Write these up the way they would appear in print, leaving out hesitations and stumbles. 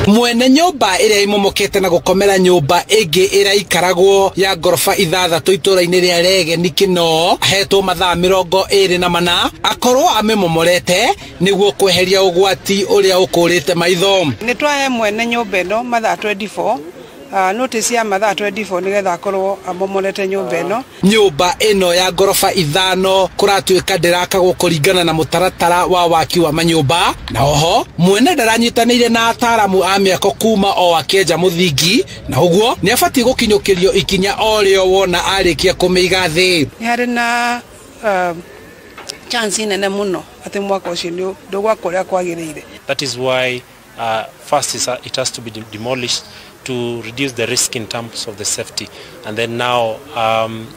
Mwene nyũmba ĩrĩa ĩmomokete na gũkomera nyũmba ĩngĩ ĩraikaragwo ya ngoroba 6 itũra-inĩ rĩa Regeni Kinoo ahetwo mathaa 24 akorwo amĩmomorete nĩguo kweheria ũgwati ũrĩa ũkũrĩte maitho. Nĩ twahe mwene nyũmba ĩno mathaa 24, notice ya mathaa 24 nigetha akorwo amomorete nyũmba ĩno. Nyũmba ĩno ya ngoroba 5 kũratuĩka ndĩrakagwo kũringana na mũtaratara wa waki wa manyũmba, na oho mwene ndaranyitanĩire na ataaramu a mĩako kuma o akĩenja mũthingi, na ũguo nĩ abatiĩ gũkinyũkĩrio ikinya o rĩo wona arĩkia kũmĩiga thĩ. Nĩ harĩ na chance nene mũno atĩ mwaka ũcio ndũgwakwo ũrĩa kwagĩrĩire. That is why first it has to be demolished to reduce the risk in terms of the safety, and then now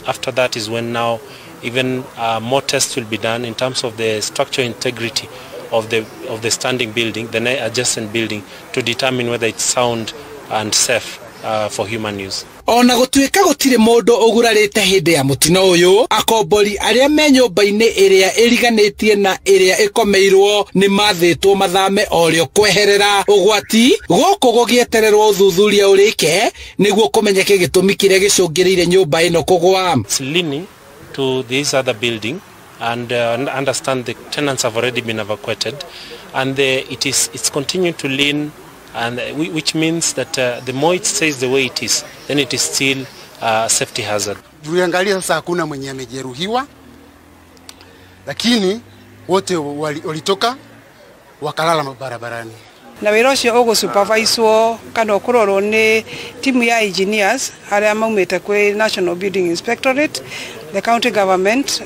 after that is when now even more tests will be done in terms of the structural integrity of the standing building, the adjacent building, to determine whether it's sound and safe for human use. Ona gũtuĩka gũtirĩ mũndũ ũgurarĩte hĩndĩ ya mũtino ũyũ, akombori arĩa me nyũmba-inĩ ĩrĩa ĩriganĩtie na ĩrĩa ĩkomeirwo nĩ mathĩtwo mathame o rĩo kweherera ũgwati, gũkũ gũgĩetererwo ũthuthuria ũrĩke nĩguo kũmenyeke gĩtũmi kĩrĩa gĩcũngĩrĩire nyũmba ĩno kũgwa. It's leaning to this other building, and understand the tenants have already been evacuated, and it's continuing to lean, and which means that the more it stays the way it is, then it is still a safety hazard. Tuliangalia sasa hakuna mwenye amejeruhiwa, lakini wote walitoka wakalala barabarani. Na wĩra ũcio ũgũsuperviswo kana ũkũrorwo nĩ timu ya engineers arĩa maumĩte kwĩ National Building Inspectorate, the county government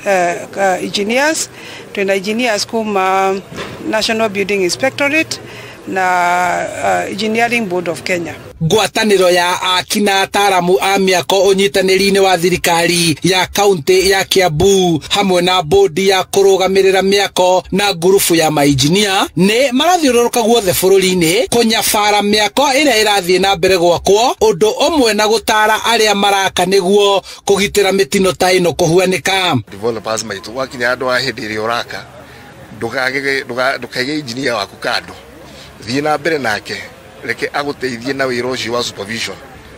engineers, twĩna engineers kuma National Building Inspectorate na Engineering Board of Kenya. Ngwatanĩro ya aki na ataaramu a mĩako ũnyitanĩri-inĩ wa thirikari ya kaunti ya Kiambu hamwe na bodi ya kũrũgamĩrĩra mĩako na ngurubu ya mainjinia nĩ marathiũrũrũka guothe bũrũri-inĩ kũnyabara mĩako ĩrĩa ĩrathiĩ na mbere gwakwo, ũndũ ũmwe na gũtara arĩa maraka nĩguo kũgitĩra mĩtino ta ĩno kũhuanĩka. Developers maitũ gwakinya andũ a hĩndĩ ĩrĩa ũraka ndũkaige engineer waku kando, thiĩ na mbere nake, reke agũteithie na wĩra ũcio wa supervision,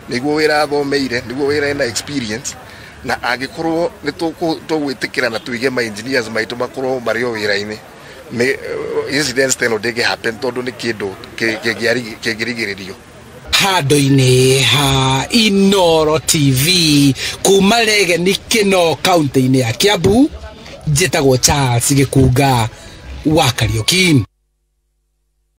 nĩguo wĩra athomeire, nĩguo wĩra ena experience, na angĩkorwo nĩ tũgwĩtĩkĩra na tũige ma engineers maitũ makorwo marĩ o wĩra-inĩ, incidents ta ĩno ndĩngĩ happen tondũ nĩ kĩndũ kĩngĩrigĩrĩrio. Handũ-inĩ ha Inooro TV kuma Regeni Kinoo kaunti-inĩ ya Kiambu, njĩtagwo Charles Gĩkunga wa Kariũki.